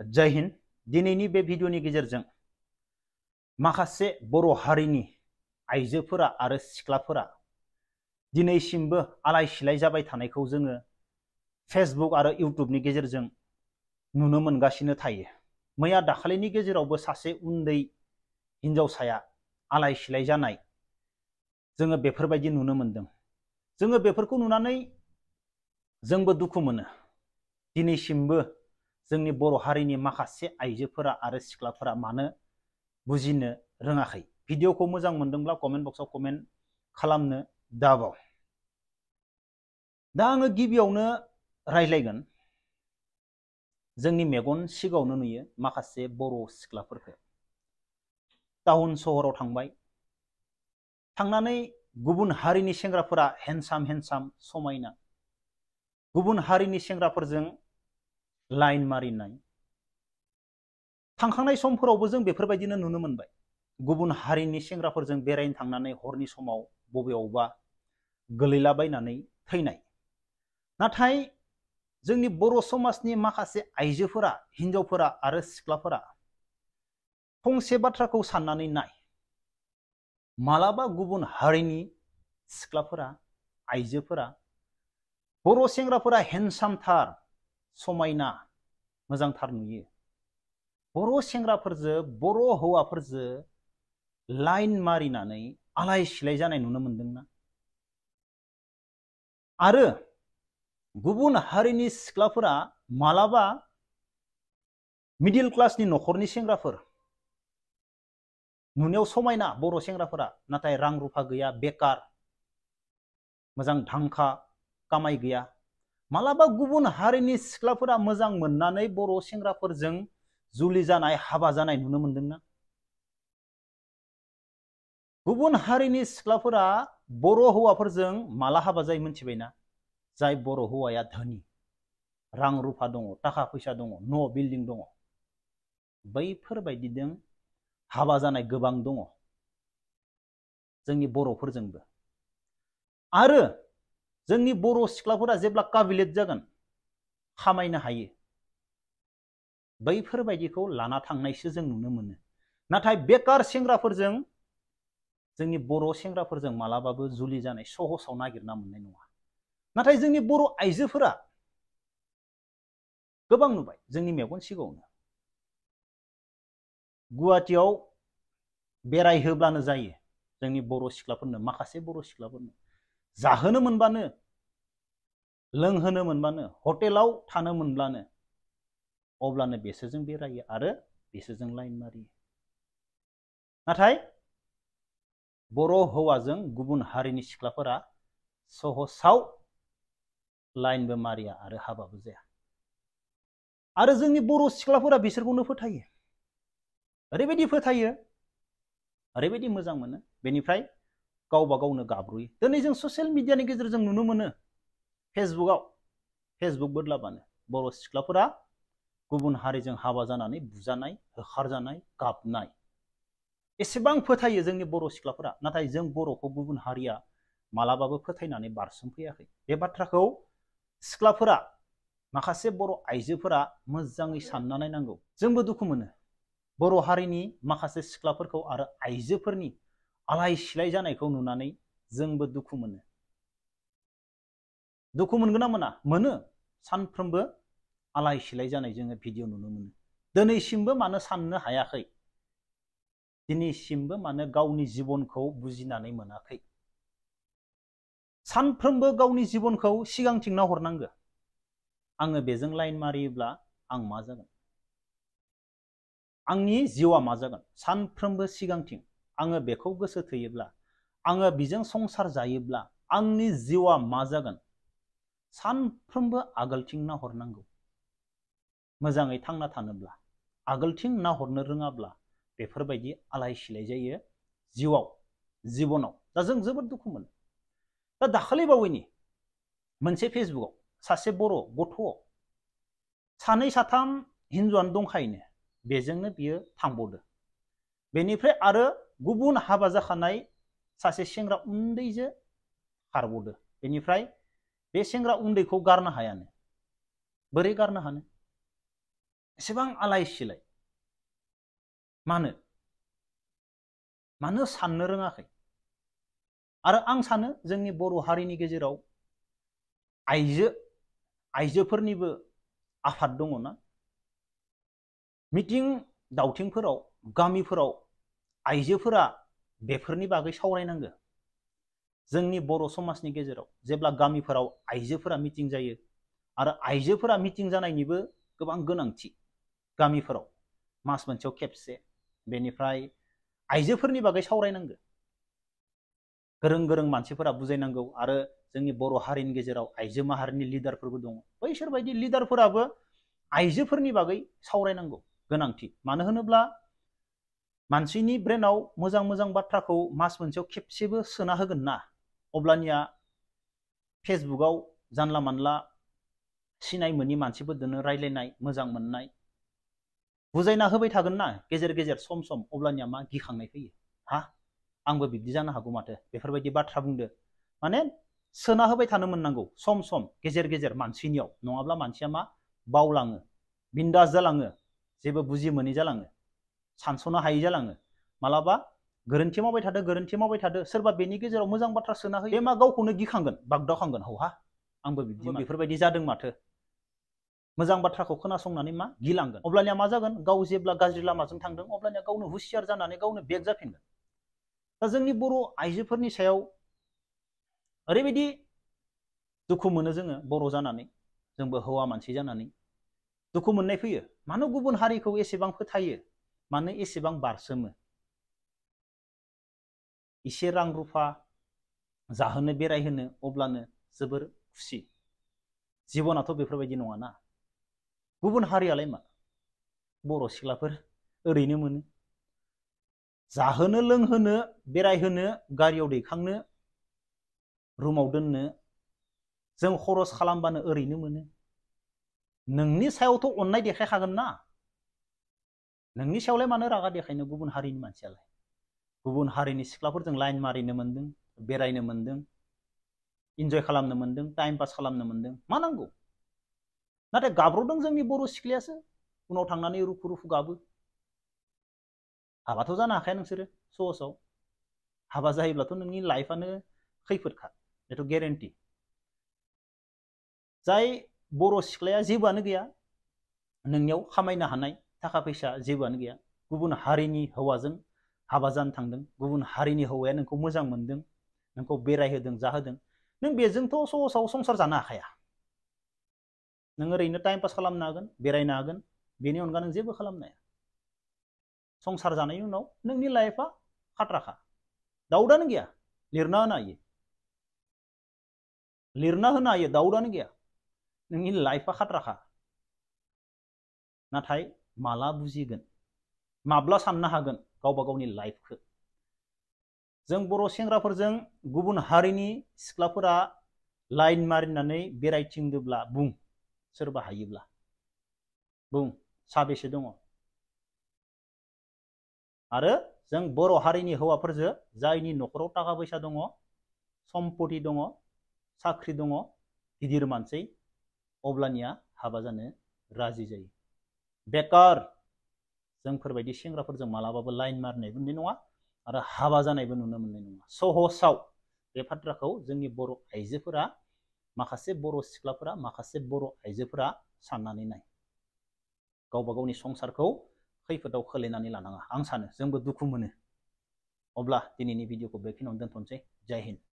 जय हिन्द। दिनैनि बे भिडिअनि गेजेरजों माखासे बर' हारिनि आइजोफोरा आरो सिख्लाफोरा दिनैसिमबो आलाय सिलाय जाबाय थानायखौ जोङो फेसबुक आरो इउट्युबनि गेजेरजों नुनो मोनगासिनो थायो। मैया दाखालिनि गेजेरावबो सासे उन्दै हिन्जावसाया आलाय सिलाय जानाय जोङो बेफोरबायदि नुनो मोनदों। जोङो बेफोरखौ नुनानै जोंबो दुखु मोनो। दिनैसिमबो जोंनि बर' हारिनि माखासे आइजोफोरा आरो सिख्लाफोरा मानो बुजिनो रोङाखै। भिडिअखौ मोजां मोनदोंब्ला कमेन्ट बक्सआव कमेन्ट खालामनो दाबाव। दा आङो गिबियावनो रायज्लायगोन जोंनि मेगन सिगाङावनो नुयो माखासे बर' सिख्लाफोरखौ टाउन सहराव थांनानै गुबुन हारिनि सेंग्राफोरा हेन्डसाम समायना गुबुन हारिनि सेंग्राफोरजों लाइन मारिनाय थांखांनाय समफोरावबो जों बेफोरबायदिनो नुनो मोनबाय। गुबुन हारिनि सेंग्राफोरजों बेरायनो थांनानै हरनि समाव बबेयावबा गोलैलाबायनानै थैनाय। नाथाय जोंनि बर' समाजनि माखासे आइजोफोरा हिन्जावफोरा आरो सिख्लाफोरा फंसे बाथ्राखौ साननानै नाय, मालाबा गुबुन हारिनि सिख्लाफोरा आइजोफोरा बर' सेंग्राफोरा हेन्डसामथार समायना मोजांथार नुयो, बर' सेंग्राफोरजों बर' हौवाफोरजों लाइन मारिनानै आलाय सिलाय जानाय नुनो मोनदोंना? आरो गुबुन हारिनि सिख्लाफोरा मालाबा मिडिल क्लासनि न'खरनि सेंग्राफोर नुनायाव समायना बर' सेंग्राफोरा, नाथाय रां रुफा गैया, बेकार, मोजां धांखा कामाय गैया। मालाबा गुबुन हारिनि सिख्लाफोरा मोजां मोननानै बर' सेंग्राफोरजों जुलि जानाय हाबा जानाय नुनो मोनदोंना? गुबुन हारिनि सिख्लाफोरा बर' हौवाफोरजों माला हाबा जायो मिथिबायना? जाय बर' हौवाया धोनि, रां रुफा दङ, थाखा फैसा दङ, न' बिल्डिं दङ, बैफोरबायदिजों हाबा जानाय गोबां दङ जोंनि बर'फोरजोंबो। आरो जोंनि बर' सिख्लाफोरा जेब्ला काबिलेट जागोन, खामायनो हायो, बैफोरबायदिखौ लाना थांनायसो जों नुनो मोनो। नाथाय बेकार सेंग्राफोरजों जोंनि बर' सेंग्राफोरजों मालाबाबो जुलि जानाय सहसाव नागिरना मोननाय नङा। नाथाय जोंनि बर' आइजोफोरा गोबां नुबाय जोंनि मेगन सिगाङावनो। गुवाहाटियाव बेरायहोब्लानो जायो जोंनि बर' सिख्लाफोरनो, माखासे बर' सिख्लाफोरनो जाहोनो मोनबानो, लोंहोनो मोनबानो, हटेलाव थानो मोनब्लानो अब्लानो बेसोरजों बेरायो आरो बेसोरजों लाइन मारियो। नाथाय बर' हौवाजों गुबुन हारिनि सिख्लाफोरा सहसाव लाइनबो मारिया आरो हाबाबो जाया। आरो जोंनि बर' सिख्लाफोरा बिसोरखौनो फोथायो, ओरैबायदि फोथायो, ओरैबायदि मोजां मोनो, बेनिफ्राय गावबा गावनो गाब्र'यो। दिनै जों ससियेल मिडियानि गेजेरजों नुनो मोनो, फेसबुक बोदलाबानो बर' सिख्लाफोरा गुबुन हारिजों हाबा जानानै बुजानाय, होखारजानाय, गाबनाय। एसेबां फोथायो जोंनि बर' सिख्लाफोरा, नाथाय जों बर'खौ गुबुन हारिया मालाबाबो फोथायनानै बारसोमफैयाखै। बे बाथ्राखौ सिख्लाफोरा, माखासे बर' आइजोफोरा मोजाङै सानना नायनांगौ। जोंबो दुखु मोनो बर' हारिनि माखासे सिख्लाफोरखौ आरो आइजोफोरनि आलाय सिलाय जानायखौ नुनानै जोंबो दुखु मोनो। दुखु मोनगोन ना मोना? मोनो। सानफ्रोमबो आलाय सिलाय जानाय जोङो भिडिअ नुनो मोनो। दिनैसिमबो मानो साननो हायाखै? दिनैसिमबो मानो गावनि जिबनखौ बुजिनानै मोनाखै? सानफ्रोमबो गावनि जिबनखौ सिगांथिं नाहरनांगो। आङो बेजों लाइन मारियोब्ला आं मा जागोन? आंनि जिउआ मा जागोन? सानफ्रोमबो सिगांथिं। आङो बेखौ गोसो थोयोब्ला, आङो बिजों संसार जायोब्ला आंनि जिउआ मा जागोन? सानफ्रोमबो आगोलथिं नाहरनांगौ। मोजाङै थांना थानोब्ला आगोलथिं नाहरनो रोङाब्ला बेफोरबायदि आलाय सिलाय जायो जिबनाव। दा जों जोबोद दुखु मोनो। दा दाखालि बावैनि मोनसे फेसबुकआव सासे बर' गथ' सानै साथाम हिन्जावानो दंखायोनो, बेजोंनो बियो थांबावदो। बेनिफ्राय आरो गुबुन हाबा जाखानाय सासे सेंग्रा उन्दैजों खारबावदो। बेनिफ्राय बे सेंग्रा उन्दैखौ गारनो हायानो। बोरै गारनो हानो? एसेबां आलाय सिलाय मानो साननो रोङाखै? आरो आं सानो जोंनि बर' हारिनि गेजेराव आइजोफोरनिबो आफाद दङ ना। मिटिं दावथिंफोराव गामिफोराव आइजोफोरा बेफोरनि बागै सावरायनांगो। जोंनि बर' समाजनि गेजेराव जेब्ला गामिफोराव आइजोफोरा मिटिं जायो आरो आइजोफोरा मिटिं जानायनिबो गोबां गोनांथि। गामिफोराव मास मोनसेयाव खेबसे बेनिफ्राय आइजोफोरनि बागै सावरायनांगो। गोरों गोरों मानसिफोरा बुजायनांगौ आरो जोंनि बर' हारिनि गेजेराव आइजो माहारिनि लिडारफोरबो दङ। बैसोर बायदि लिडारफोराबो आइजोफोरनि बागै सावरायनांगौ गोनांथि। मानो होनोब्ला मानसिनि ब्रेनाव मोजां मोजां बाथ्राखौ मास मोनसेयाव खेबसेबो सोना होगोन ना, अब्लानिया फेसबुकआव जानला मानला सिनाय मोनि मानसिफोरजोंनो रायलायनाय मोजां मोननाय बुजायना होबाय थागोन ना गेजेर गेजेर सम सम, अब्लानिया मा गिखांनाय फैयो। हा आंबो बिब्दि जानो हागौ माथो, बेफोरबायदि बाथ्रा बुंदो। माने सोना होबाय थानो मोननांगौ सम सम गेजेर गेजेर मानसिनियाव, नङाब्ला मानसिया मा बावलाङो, बिन्दास जालाङो, जेबो बुजि मोनै जालाङो, सानस'नो हायै जालाङो। मालाबा गोरोन्थि मावबाय थादो सोरबा बेनि गेजेराव मोजां बाथ्रा सोना होयो, बे मा गावखौनो गिखांगोन, बागदावखांगोन। हा आंबो बेफोरबायदि जादों माथो, मोजां बाथ्राखौ खोनासंनानै मा गिलांगोन। अब्लानिया मा जागोन, गाव जेब्ला गाज्रि लामाजों थांदों अब्लानिया गावनो हुसियार जानानै गावनो बेक जाफिनगोन। दा जोंनि बर' आइजोफोरनि सायाव ओरैबायदि दुखु मोनो जोङो बर' जानानै, जोंबो हौवा मानसि जानानै दुखु मोननाय फैयो। मानो गुबुन हारिखौ एसेबां फोथायो, मानो एसेबां बारसोमो? एसे रां रुफा जाहोनो बेरायहोनो अब्लानो जोबोर खुसि। जिबनाथ' बेफोरबायदि नङाना। गुबुन हारियालाय मा बर' सिख्लाफोर ओरैनो मोनो, जाहोनो लोंहोनो बेरायहोनो गारियाव दैखांनो रुमाव दोननो जों खरस खालामबानो ओरैनो मोनो। नोंनि सायावथ' अननाय देखायखागोन ना। नोंनि सायावलाय मानो रागा देखायनो गुबुन हारिनि मानसियालाय? गुबुन हारिनि सिख्लाफोरजों लाइन मारिनो मोनदों, बेरायनो मोनदों, इन्जय खालामनो मोनदों, टाइम पास खालामनो मोनदों, मा नांगौ? नाथाय गाब्र'दों जोंनि बर' सिख्लायासो, उनाव थांनानै रुखु रुखु गाबो। हाबाथ' जानो हाखाया नोंसोरो सहसाव। हाबा जायोब्लाथ' नोंनि लाइफआनो खैफोदखा, बेथ' गेरेन्टि। जाय बर' सिख्लाया जेबोआनो गैया, नोंनियाव खामायनो हानाय थाखा फैसा जेबोआनो गैया, गुबुन हारिनि हौवाजों हाबा जानो थांदों, गुबुन हारिनि हौवाया नोंखौ मोजां मोनदों, नोंखौ बेरायहोदों जाहोदों, नों बेजोंथ' सहसाव संसार जानो हाखाया। नों ओरैनो टाइम पास खालामनो हागोन, बेरायनो हागोन, बेनि अनगा नों जेबो खालामनो हाया। संसार जानायनि उनाव नोंनि लाइफआ खाथ्राखा, दाउटआनो गैया। लिरना होनो हायो, दाउटआनो गैया, नोंनि लाइफआ खाथ्राखा। नाथाय माला बुजिगोन, माब्ला साननो हागोन गावबा गावनि लाइफखौ? जों बर' सेंग्राफोरजों गुबुन हारिनि सिख्लाफोरा लाइन मारिनानै बेरायथिंदोब्ला बुं, सोरबा हायोब्ला बुं, साबेसे दङ? आरो जों बर' हारिनि हौवाफोरजों जायनि न'खराव थाखा फैसा दङ, सम्पति दङ, साख्रि दङ, गिदिर मानसि, अब्लानिया हाबा जानो राजि जायो। बेकार जोंफोरबायदि सेंग्राफोरजों मालाबाबो लाइन मारिनायबो नुनाय नङा आरो हाबा जानायबो नुनो मोननाय नङा। सहसाव बे बाथ्राखौ जोंनि बर' आइजोफोरा, माखासे बर' सिख्लाफोरा, माखासे बर' आइजोफोरा साननानै नाय। गावबा गावनि संसारखौ खैफोदाव खोलैनानै लानाङा। आं सानो जोंबो दुखु मोनो। अब्ला दिनैनि भिडिअखौ बेखिनियावनो दोनथ'नोसै। जय हिन्द।